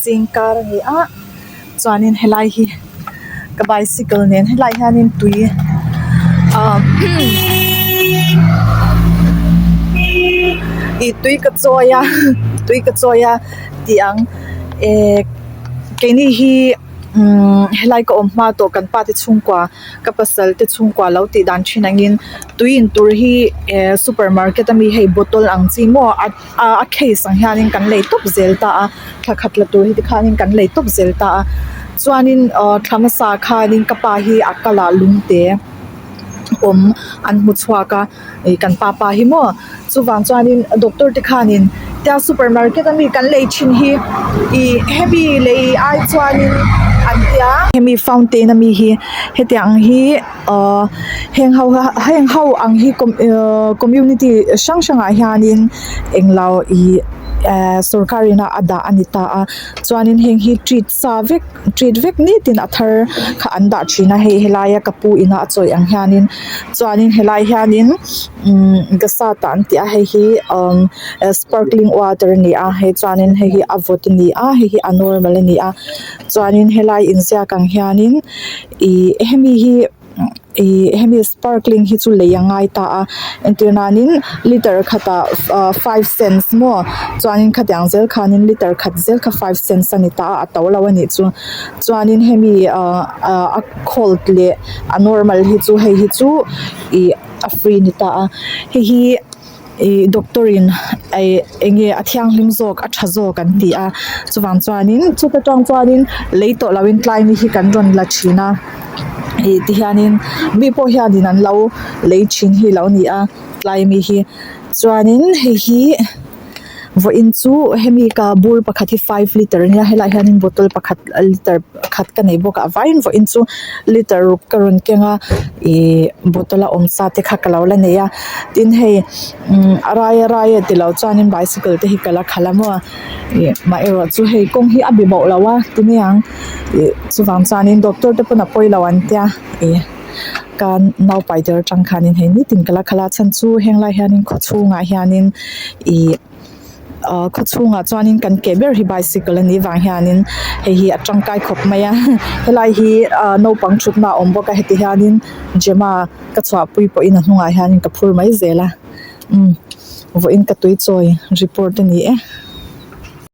Zing kar a ni a chuanin helai hi ka bicycle nen helai hianin tui ah ih tui ka chawi a tui ka chawi a tih ang eh keini hi umm helai ka awm hma tawh kan pa te chhungkua ka pasal te chhungkua lo tih dan thin angin tui in tur hi eh super market ami hei bottle ang chi maw a. a case ang hianin kan lei tawp zel ta a thla khat la tur hi tikhanin kan lei tawp zel ta a chuanin ahh thla hmasa khanin ka pa hi a kal ah lungte awm an hmu chhuak a ih kan pa pa hi maw chuvang chuanin doctor te khanin tia super market ami kan lei thin hi ih hemi lei ai chuanin an tia hemi fountain ami hi hetiang hi. Ahh heng ho heng ho ang hi community hrang hrangah hianin englo ih ehh sorkar in a a dah a ni ta a chuanin heng hi treat sa vek treat vek nitin a thar kha an dah thin a hei helaia ka pu ina a chawih ang hianin chuanin helai hianin umm gasata an tih a hei hi umm sparkling water a ni a hei chuanin hei hi a vawt a ni a hei hi a normal a ni a chuanin helai inziak ang hianin. Ihh hemi hi ihh hemi sparkling hi chu lei a ngai ta a entir nanin liter khatah ahh five cents maw chuanin khatiang zel khanin liter khat zel kha five cents a ni ta a a to lo a nih chu chuanin hemi ahh ahh a cold leh a normal hi chu hei hi chu ihh a free a ni ta a hei hi. Ih doctor in eh eng nge a thianghlim zawk a tha zawk an ti a chuvang chuanin chuta tang chuanin lei tawh loin tlai ni hi kan rawn la thin a ih ti hianin mi pawh hianin an lo lei thin hi a lo ni a tlai mi hi chuanin hei hi vawiin chu hemi ka bur pakhat hi five litre ania helaiah hianin bottle pakhat litre khat ka nei bawk a a vaiin vawiin chu litre ruk ka rawn keng a ihh bottle a awm sa te kha ka lo la nei a tin hei umm a rai a rai e tilo chuanin bicycle te hi ka la khalh a maw ih mah erawh chu hei kawng hi a be bauh lo a ti mai ang ih chuvang chuanin doctor te pawn a pawi lo an tia ih ka naupai tir atang khanin hei nitin ka la khalh a chhan chu henglai hianin khaw chhungah hianin ih. Ahh khaw chhungah chuanin kan ke ber hi bicycle a nih vang hianin hei hi a tangkai khawp mai a helai hi ahh naupang thutna a awm bawk a heti hianin Gemma ka chhuahpui pawhin a hnungah hianin ka phur mai zel a umm vawiin ka tui chawi report a ni e.